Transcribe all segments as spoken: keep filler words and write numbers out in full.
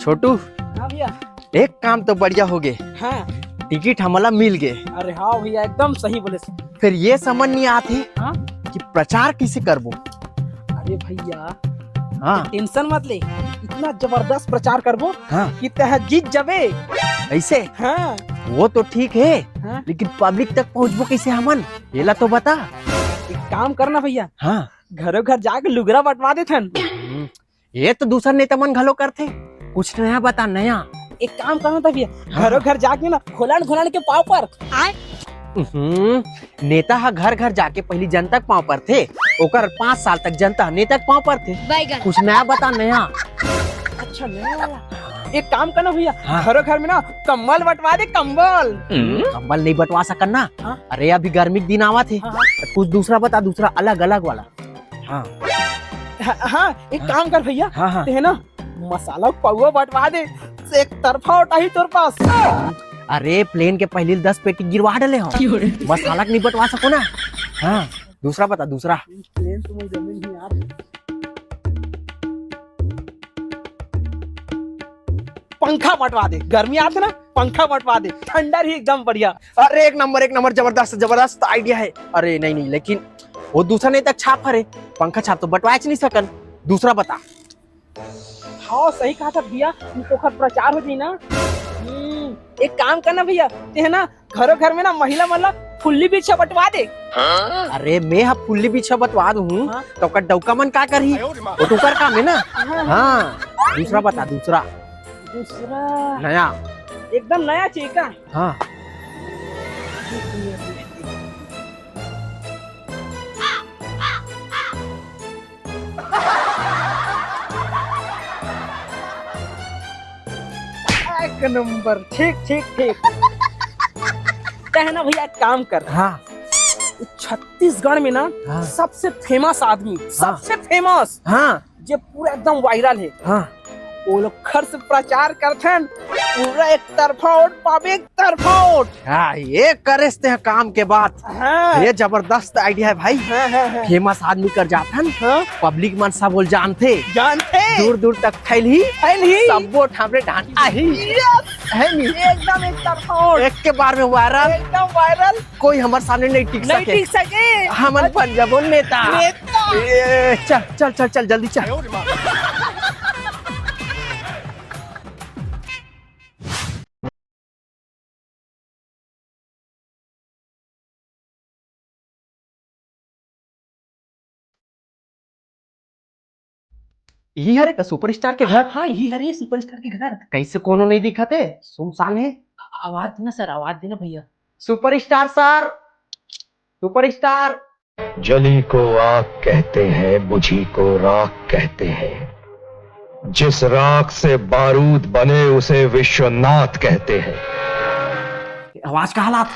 छोटू, हाँ भैया। एक काम तो बढ़िया हो गे। हाँ। टिकट हमला मिल गे। अरे हाँ भैया, एकदम सही बोले। फिर ये समझ नहीं आती हाँ? कि प्रचार किसे करबो। अरे भैया, हाँ। टेंशन मत ले, इतना जबरदस्त प्रचार करबो हाँ। कि तह जीत जाबे। ऐसे? हाँ। वो तो ठीक है, हाँ। लेकिन पब्लिक तक पहुंचबो कैसे हमन? एला तो बता। एक काम करना भैया, हाँ। घरों घर जाके लुगरा बंटवा देथन। हम्म, ये तो दूसर नेता मन घलो करथे, कुछ नया बता, नया। एक काम करना था भैया, हाँ। घरों घर जाके ना खोलन खोलन के पाँव पर। हम्म, नेता ह घर घर जाके पहली जनता के पाँव परथे, ओकर पाँच साल तक जनता ह नेता के पाँव परथे। बैगन। कुछ नया बता, नया। अच्छा, नया वाला। एक काम करना भैया, हाँ। घरों घर में ना कंबल बंटवा दे, कंबल। कंबल नहीं बंटवा सकन ना। हाँ। अरे, अभी गर्मी के दिन आवत हे। हाँ, हाँ। कुछ दूसरा बता, दूसरा अलग अलग वाला। हाँ। हाँ, हाँ, एक हाँ। काम कर भैया, हाँ, हाँ। ते है ना मसाला पउवा बंटवा दे, एक तरफा उठाही तोर पास। अरे, प्लेन के पहली दस पेटी गिरवा डले हो, क्यों रे? मसाला के नहीं बंटवा सको ना। हाँ, दूसरा बता, दूसरा। प्लेन तो मैं जमीन ही यार। पंखा बंटवा दे, गर्मी आथे ना, पंखा बंटवा दे, ठंडा रही एकदम बढ़िया। अरे एक नंबर, एक नंबर, जबरदस्त, जबरदस्त आइडिया है। अरे नहीं, नहीं, लेकिन वो दूसरा नेता के छाप हरे, पंखा छाप तो बंटवाएच नहीं सकन। दूसरा बता। हाँ, सही कहा था भैया, तू तो ओकर प्रचार हो जाई ना। हम्म, एक काम करना भैया, ते है ना घरों घर में ना महिला मन ला फुल्ली बिछिया बंटवा दे। अरे मैं ह फुल्ली बिछिया बंटवा दूँ, हाँ। तो ओकर डौका मन का करही? वो तो ओकर काम है ना। हाँ। हाँ, दूसरा बता, दूसरा। दूसरा नया। एकदम नया चीज का। हाँ। एक नंबर, ठीक, ठीक, ठीक। ते है ना भैया, एक काम कर। हाँ। छत्तीसगढ़ में ना हाँ। सबसे फेमस आदमी, हाँ। सबसे फेमस, हाँ। जे पूरा एकदम वायरल है। हाँ। वो लोग खर से प्रचार करथन, पूरा एक तरफा वोट पाबे, एक तरफा वोट। हाँ, ये करे से काम के बात। हाँ। ये जबरदस्त आइडिया है भाई। हाँ, हाँ, हाँ। फेमस आदमी कर जाथन, हाँ। पब्लिक मन सब बोल जानथे। जानथे। दूर दूर तक फैलही। फैलही। सब वोट हमरे डांड आही। Yes। है नी? एकदम एक तरफा वोट। एक के बार में वायरल। एकदम वायरल। कोई हमर सामने नहीं टिक नहीं सके। टिक सके। हमन बन जाबो नेता। नेता। ए, चल, चल, चल, चल, जल्दी चल। इही हरे का सुपरस्टार के घर? हाँ, इही हरे सुपरस्टार के घर। कैसे कोनो नहीं दिखत हे? सुनसान हे। आवाज देना सर, आवाज देना भैया। Superstar sir, superstar. जली को आग कहते हैं, बुझी को राख कहते हैं। जिस राख से बारूद बने, उसे विश्वनाथ कहते हैं। आवाज का हालात।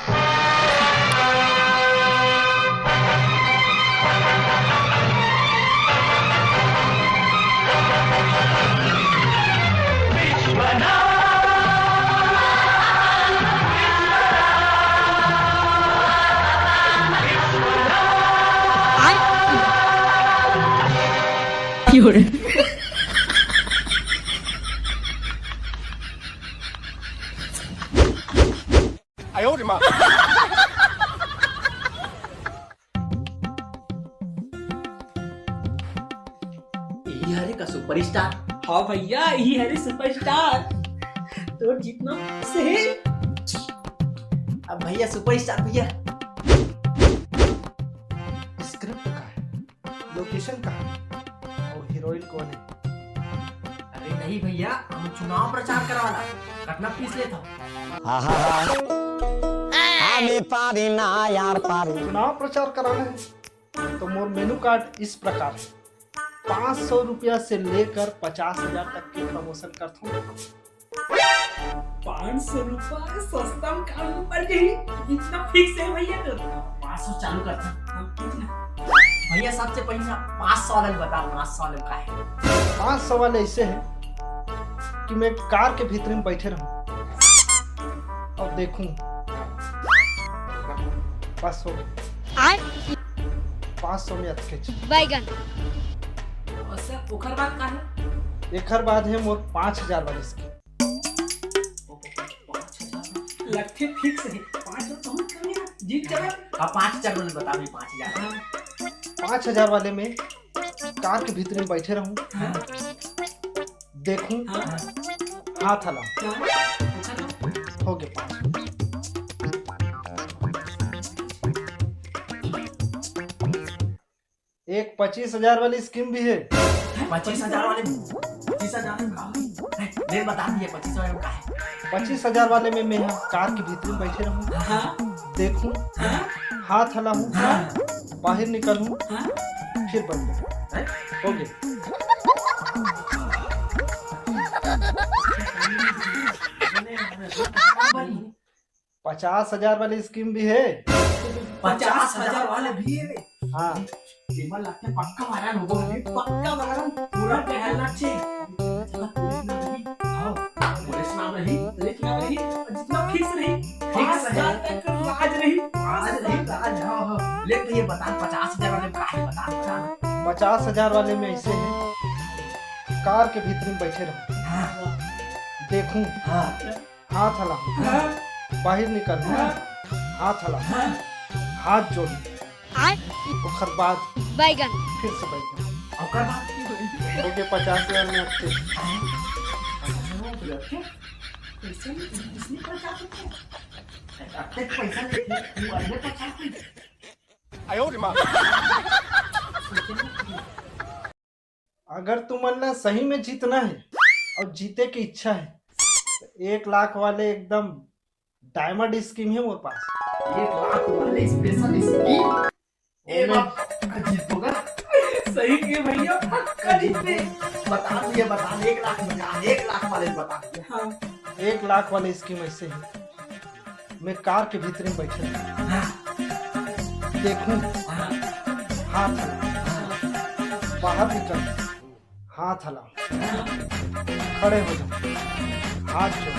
यही हरे का सुपरस्टार। हाँ भैया, यही हरे सुपरस्टार। तो जीतना सही। अब भैया सुपरस्टार भैया। स्क्रिप्ट का है? लोकेशन कहाँ? और हीरोइन कौन है? अरे नहीं भैया, हम चुनाव प्रचार करावाला। कतना फीस लेत हो? हमें पारी ना यार पारी। चुनाव प्रचार कराना है तो मोर मेनू कार्ड इस प्रकार है। पाँच सौ रुपया से लेकर पचास हजार तक के प्रमोशन करता हूँ। पाँच सौ रुपया सस्ता में काम निपट गई। इतना फिक्स है भैया तो। पाँच सौ चालू करता। भैया सबसे पहले पाँच सौ वाले बता, पाँच सौ वाले का है? पाँच सौ वाले ऐसे है कि मैं कार के भीतर में बैठे रहूं और देखूं। बस हो गया। आय। पाँच सौ में अटके। बैगन। और सर, ओकर बाद का है? एकर बाद हे मोर पाँच हजार वाली स्कीम। पाँच हजार? लगथे फिक्स हे। पाँच हजार बहुत कम हे यार। जीत जाबे। हाँ, पाँच हजार वाले बता भी, पाँच हजार। हाँ। पाँच हजार वाले में कार के भीतरी में बैठे रहूं, हाँ। देखूं, हाँ। हाथ हलाऊं। हाँ। अच्छा तो। हो गए पाँच। एक पच्चीस हजार वाली स्कीम भी हे। पच्चीस हजार वाले, पच्चीस हजार में का है? मैं बता दिए, पच्चीस हजार में का है? पच्चीस हजार वाले में मैं कार के भीतरी में बैठे रहूं, हाँ। देखूं, हाँ। हाथ हलाऊं, हाँ। बाहर निकलूं, हाँ। फिर बंद। हैं? हो गए। पचास हजार वाली स्कीम भी हे। पचास हजार वाले भी हे। हाँ। तेमन लगथे पक्का वायरल होबो। पक्का वायरल, पूरा फैलना चाहिए। जितना पुलिस में रही, हाँ, पुलिस नाम रही, पुलिस नाम रही, और जितना फिक्स रही, फिक्स पाँच है। साल तक राज रही, पाँच साल राज, हाँ, हाँ। ले तो ये बता, पचास हजार वाले का है, बता, बता। पचास हजार वाले में ऐसे है, कार के भीतरी में बैठे रहूं, हाँ। देखूं, हाँ। हाथ हलाऊं, हाँ। बाहर निकल, हाँ। हाथ हलाऊं, हाँ। हाथ जोड़, आय। ओकर बाद बैगन। फिर से बैगन। ओकर बाद? हो गए पचास हजार में अच्छे। पैसा नहीं, इसने पचास रुपया। अरे पैसा लेके तू अरे पचास रुपया। आयो रे माँ। अगर तुमन ला सही में जीतना है और जीते की इच्छा है, तो एक लाख वाले एकदम डायमंड स्कीम है मोर पास। एक लाख वाले स्पेशल स्कीम। ए ओमे बाप, जीतोगा। सही के भैया, पक्का जीते। बता दिए, बता दे, एक लाख बता, एक लाख वाले बता दिए। हाँ। एक लाख वाले स्कीम ऐसे है, मैं कार के भीतरी में बैठे हूँ। हाँ। देखूं, हाँ। हाथ हला, हाँ। बाहर निकल, हाथ हला, खड़े हो जा, हाथ जोड़।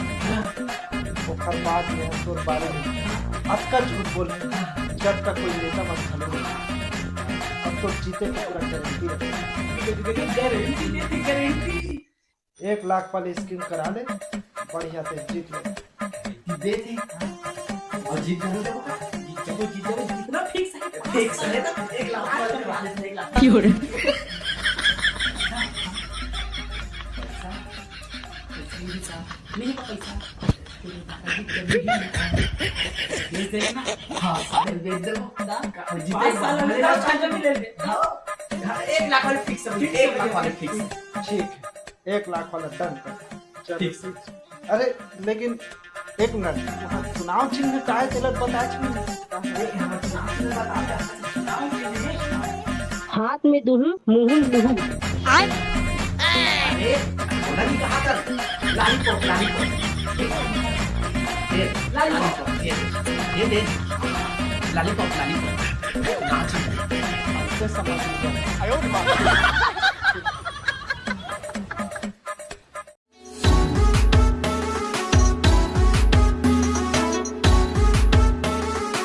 ओकर बाद में तोर बारे में अतका झूठ बोल, जब तक कोई नेता मन घलो नहीं। अब तो जीते के पूरा गारंटी रखे। गारंटी देते, गारंटी। एक लाख वाली स्कीम करा ले, बढ़िया से जीत ले। दे दे। और जीत जाने दे। जीत जाओ, जीत जाओ, जीतना फिक्स है। फिक्स है ना? एक लाख वाले करा ले, एक लाख। क्यों रे? पैसा, पैसा नहीं है, पैसा। बेच देना। हाँ, सारे बेच दे। और जीते पाँच साल में अरे, दस हजार भी ले ले। हाँ, हाँ, एक लाख वाले फिक्स है, एक लाख वाले फिक्स है। ठीक है, एक लाख वाला डन कर। चलो। ठीक। अरे, लेकिन एक मिनट, वहाँ चुनाव चिन्ह का है, तेला बताए छो। अरे, हमर चुनाव चिन्ह बता दे, चुनाव चिन्ह है। हाथ में दुहू, मुँह में मुँह। अरे, बोला नहीं कहा कर? Lollipop, lollipop. ये, लॉलीपॉप, ये, ये दे। Lollipop, lollipop. नाच। ऐसे समझ लीजिए।